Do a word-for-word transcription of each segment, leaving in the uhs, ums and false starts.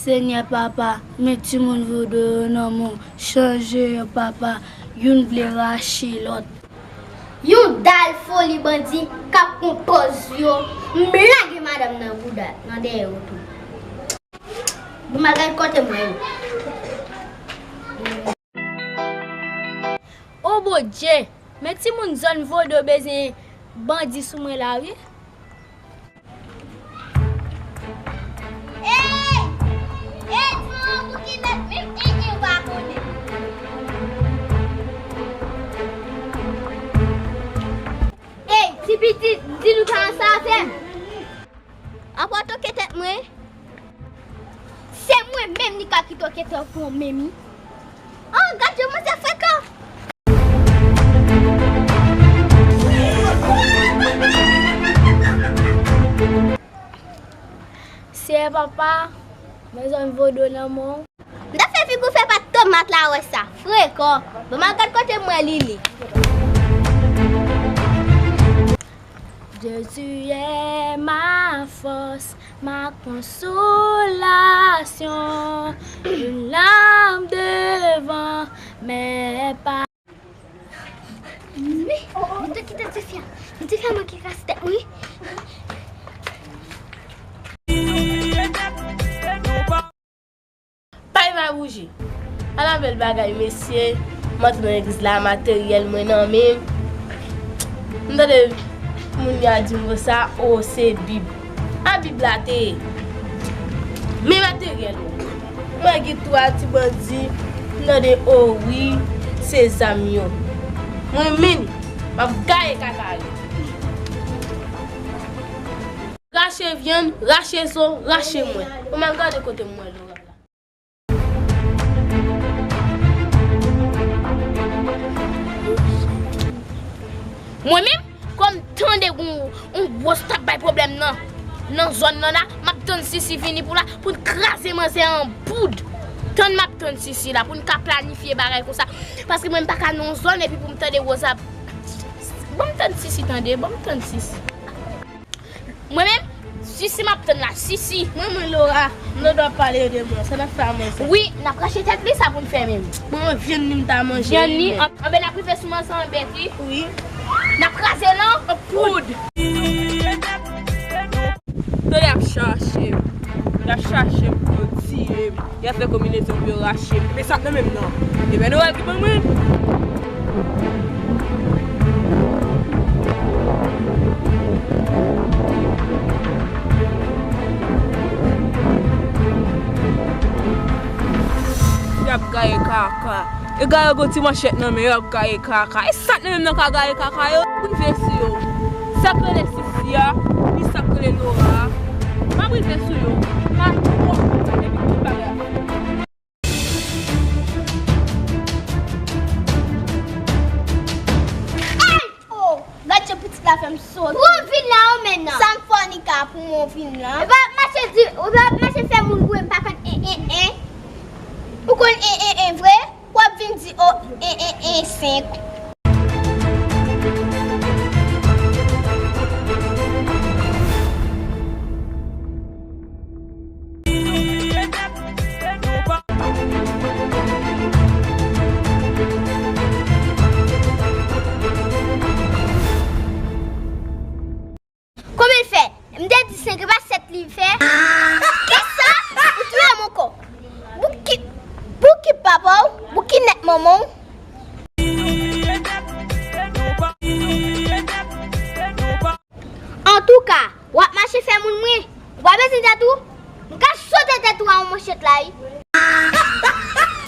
Senyè papa, men timoun vodou yo nan men w, chanje yo papa, youn vle rache lòt. Yon dal foli bandi k ap pran pòz yo, m lage madanm nan bouda, nan dèyè yo tou. Bon, m al gad kote m wè yo. O Bondye, men timoun zòn vodou bezwen bandi sou mwen la wi. Ey! Ey, timoun, pou ki lèt menm enyen w pa konnen. Ey, ti pitit, m di nou pa ansanm avè m. Apa w toke tèt mwen? Se mwen menm li ka ki toke tèt ou menm wi. Oh, gad jan manzè frekan! Seyè papa, men zòn vodou nan men w. M ta fè figi w fè pat tomat la wè sa. Frekan. Bon, m al gad kote m wè Lili. Jésus est ma force, ma consolation, une lame devant mes pas. Men, men te kite ti fi a. Men ti fi a manke kase tèt mwen. Pay va bouji. Ala bèl bagay, mesye. M antre nan legliz la, materyèl mwen nan men m. M tande moun yo ap di m konsa, o, se Bib. A Bib la te ye. Men materyèl mwen. Mwen gen twa ti bandi, m tande, o wi, se zam yo. Mwen menm, m ap gaye kaka yo. Rache vyann, rache zo, rache mwen. Ou menm gade kote m wè Lora la. Mwen menm, kòm tande gon yon gwòs t ap bay pwoblèm nan, nan zòn nan la, m ap tann Sisi vini pou la, pou n kraze manzè an poud. Tann m ap tann Sisi la, pou n ka planifye bagay konsa. Paske mwen m pa ka nan yon zòn epi pou m tande Rosa. Ban m tann Sisi tande, ban m tann Sisi. Mwen menm, Sisi m ap tann la, Sisi. Mwen, mwen, Lora, m nan dwa pale de mwen. Sa n ap fè a manzè? Wi, n ap rache tèt li, sa pou n fè menm. Mwen, mwen, vyann li m ta manje. Vyann li, an, anben n ap rive sou manzè an bèt, wi. Wi. N ap kraze l an poud. Tande y ap chache m. Y ap chache m pou yo tiye m. Y ap fè konbinezon pou yo rache m. Men sa k nan men m nan. E byen Noël ki ban mwen. Y ap gaye kaka. E gaye gon ti manchèt nan men yo, y ap gaye kaka. E sa k nan men m nan ka gaye kaka yo. M ap rive sou yo. Sa k rele Sisi a, ni sa k rele Lora a. M ap rive sou yo. M ap twò epi tout bagay ap fini. Ay! Oh! Gad jan pitit la fè m sot. Pran vin la, ou menm nan. Sa m fè w, Nika, pou mwen vin la? Ou pa ap mache di, ou pa ap mache fè moun goumen m pa konn en, en, en. Ou konn en, en, en vre? W ap vin di, o, en, en, en, senk. Konbyen l fè? M te di senk, e pa sèt li fè. Kisa? Ou touye m ankò. Bouki, bouki papa w, bouki nèt manman w. Antouka, w ap mache fè moun mwen. Ou pa bezwen tèt ou? M ka sote tèt ou a yon manchèt la, wi.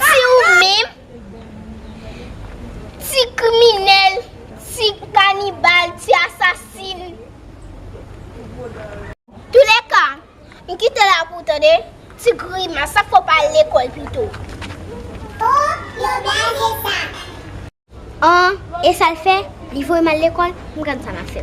Ti ou menm, ti kriminèl, ti kanibal, ti asasin. Toulèka, m kite la pou ou tande, ti grimas, sa fè w pa al lekòl pito. Oh, yo blaze sa. An, e sa l fè? Li voye m al lekòl, m konn sa m ap fè.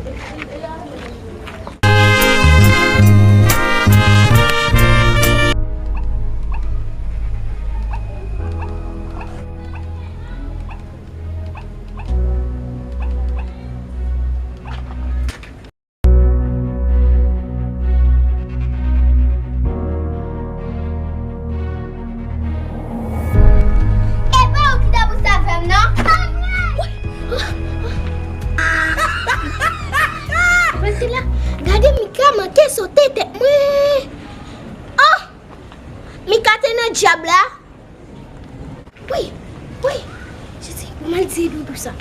Gade Mika manke sote tèt mwen. Oh! Mika te nan djab la. Wi, wi. Jezi, pou m al di Doudou sa.